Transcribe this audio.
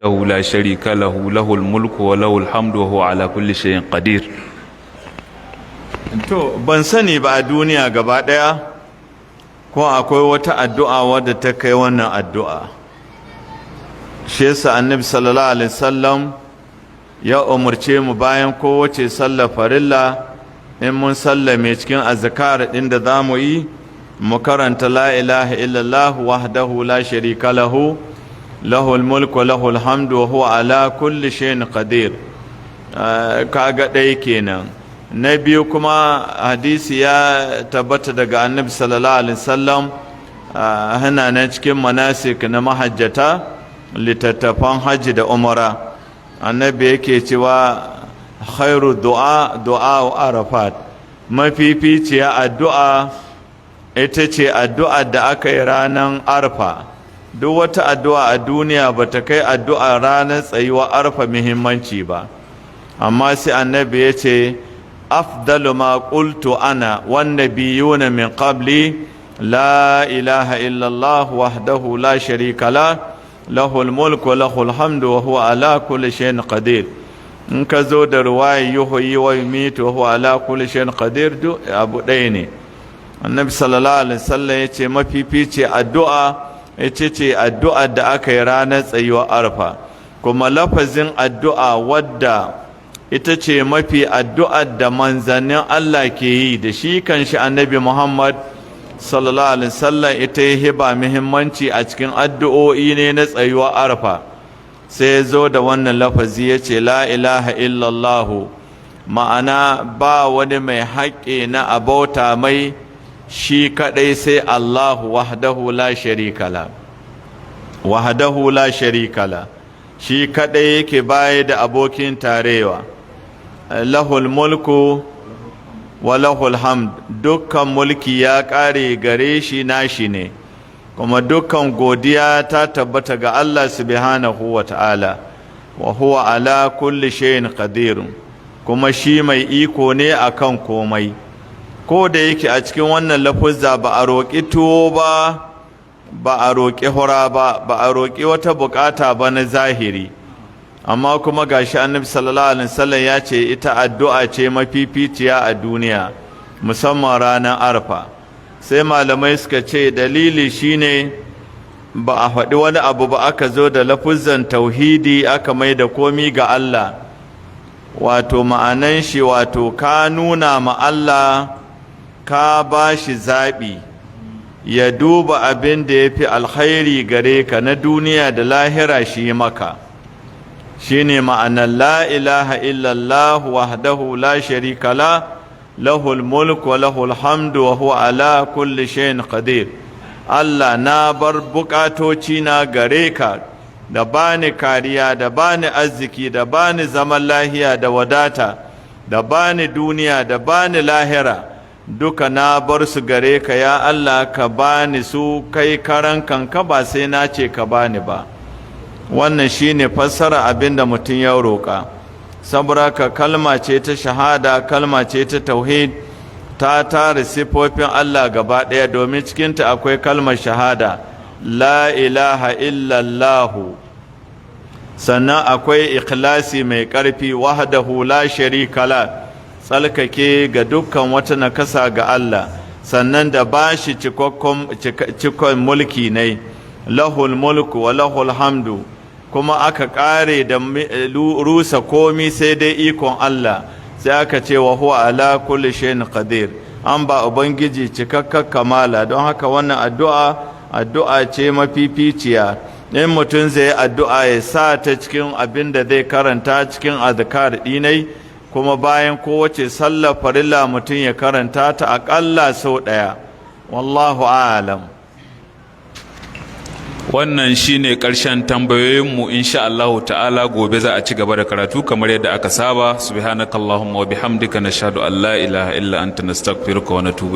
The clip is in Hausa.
له لا شريك له، له الملك وله الحمد وهو على كل شيء قدير. To, ban sani ba a duniya gaba ɗaya ko akwai wata addu'a wadda ta kai wannan addu'a. Shi yasa Annabi sallallahu alaihi wasallam ya umarce mu, bayan kowace sallar farilla, in mun sallame, cikin azkar ɗin da za mu yi, mu karanta لا إله إلا الله وحده لا شريك له، له الملك وله الحمد وهو على كل شيء قدير. Kaga ɗaya kenan. Na biyu kuma, hadisi ya tabbata daga Annabi sallallahu alaihi wasallam, hana nan cikin manasik na mahajjata, littattafan hajji da umara. Annabi yake cewa خير الدعاء دعاء عرفات. Mafificiya addu'a ita ce addu'a da aka yi ranar Arfa. Duk wata addu'a a duniya ba ta kai addu'a ranar tsayuwa Arfa muhimmanci ba. Amma sai Annabi ya ce أفضل ما قلت أنا والنبيون من قبلي لا إله إلا الله وحده لا شريك له، له الملك وله الحمد وهو على كل شيء قدير. In ka zo da ruwaya يحيي ويميت وهو على كل شيء قدير, duk abu ɗaya ne. Annabi sallallahu alaihi wasallam ya ce mafifici addu'a ita ce addu'a da aka yi ranar tsayuwar Arfa. Kuma lafazin addu'a wadda ita ce mafi addu'ar da manzannin Allah ke yi, da shi kan shi Annabi Muhammad sallallahu alaihi wasallam ita ya ba muhimmanci a cikin addu'o'i ne na tsayuwar Arfa, sai ya zo da wannan lafazi, ya ce لا إله إلا الله, ma'ana ba wani mai haƙƙi na abauta mai shi kaɗai sai Allah وحده لا شريك له، وحده لا شريك له, shi kadai yake baya da abokin tarewa, له الملك وله الحمد, dukkan mulki ya kare gare shi, nashi ne, kuma dukkan godiya ta tabbata ga Allah سبحانه وتعالى, وهو على كل شيء قدير, kuma shi mai iko ne akan komai. Ko da yake a cikin wannan lafuzza ba a roƙi tuwo ba, ba a roƙi hura ba, ba a roƙi wata buƙata ba na zahiri, amma kuma gashi Annabi sallallahu alaihi wasallam ya ce ita addu'a ce mafificiya a duniya, musamman ranar Arfa. Sai malamai suka ce dalili shine ba a faɗi wani abu ba, aka zo da lafuzzan tauhidi, aka mai da komi ga Allah. Wato ma'anan shi, wato ka nuna ma Allah ka ba shi zaɓi ya duba abin da ya fi alkhairi gare ka na duniya da lahira shi maka. Shi ne ma'anar لا إله إلا الله وحده لا شريك له، له الملك وله الحمد وهو على كل شيء قدير. Allah, na bar bukatoci na gare ka, da bani kariya, da bani arziki, da bani zaman lahiya da wadata, da bani duniya, da bani lahira, duka na bar su gare ka, ya Allah. Ka bani su kai karan kanka, ba sai na ce ka bani ba. Wannan shine fassara abinda mutum ya roƙa. Saboda ka kalma ce ta shahada, kalma ce ta tauhid, ta tare sifofin Allah gaba ɗaya, domin cikinta akwai kalmar shahada لا إله إلا الله. Sannan akwai ikhlasi mai ƙarfi, وحده لا شريك له, tsalkake ga dukkan wata nakasa ga Allah. Sannan da bashi cikon mulki ne, له الملك وله الحمد. Kuma aka ƙare da rusa komi sai dai ikon Allah, sai aka ce وهو على كل شيء قدير. An ba Ubangiji cikakkar kamala. Don haka wannan addu'a, addu'a ce mafificiya. In mutum zai addu'a, ya sa ta cikin abin da zai karanta cikin azkar dinai, kuma bayan kowace sallar farilla mutum ya karanta ta aƙalla sau ɗaya. والله أعلم. Wannan shine ƙarshen tambayoyinmu. Insha Allah ta'ala, gobe za a ci gaba da karatu kamar yadda aka saba. سبحانك اللهم وبحمدك، نشهد أن لا إله إلا أنت، نستغفرك ونتوب.